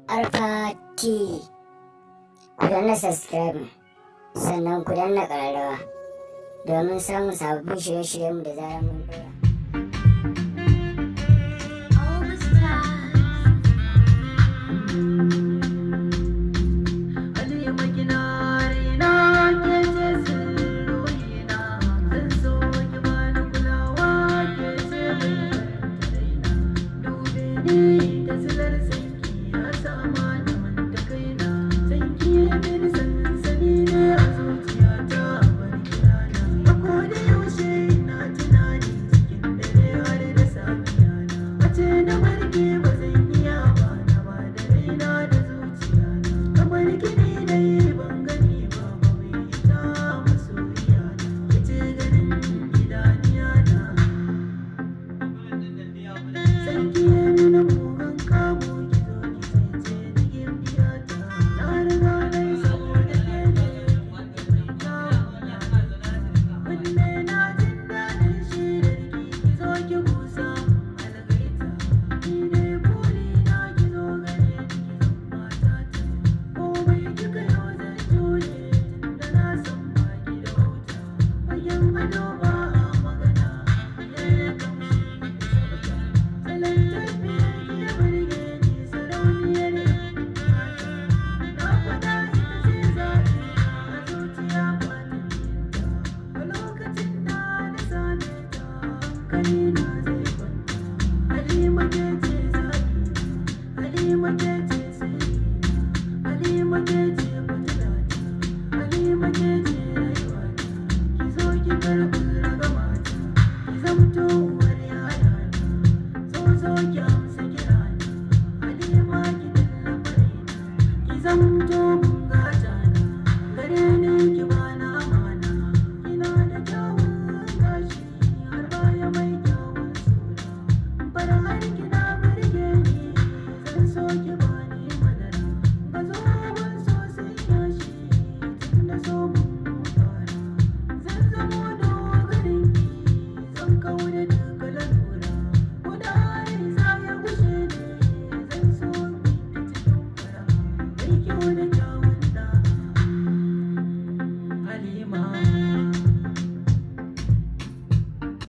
Alfa TV. Ku danna subscribe, sannan ku danna ƙararrawa domin samun sababbin shirye-shiryenmu da zarar mun ɗora. All the stars. Halima, kina raina, ke ce sirrin ruhina. Zan so ki bani kulawa, ke ce mai faranta raina. Dube ni da silar sanki ya sama na manta kaina. Sanki ya mini sansani ne a zuciyata, bar kirana. A koda yaushe ina tunani, cikin dare har da safiya na. Ace na barke ba zan iya ba, na ba da raina da zuciya na. Kamar kini dai ban gani ba, ba mai ita masoyiya na. Kice ganin idaniya na. Sanki ya mini mugun kamu, ki zo ki cece ni, gimbiyata. Na riga na yi saboda ke ne, mai kyawu na. Kunne na jin daɗin shirarki, ki zo ki busa algaita. Ni dai burina ki zo gare ni, ki zan matata. Komai kika yau zan jure, tunda na san baki da wauta. Fagen ado ba a magana, ya kamshi da tsafta. Salon tafiyar ki ya burge ni, sarauniyar 'yan mata. Na faɗa, ita ce zaɓina, a zuciya ba ta biyanta. A lokacin da na same ta, hankalina zai kwanta. Halima, ke ce zaɓina, Halima, ke ce sirrina, Halima, ke ce fitilata, Halima, ke ce rayuwata. Ki zo ki karɓi ragamata, ki zamto uwar yarana. Zo, zo ki amsa kirana, Halima, ki tallafa raina, ki zamto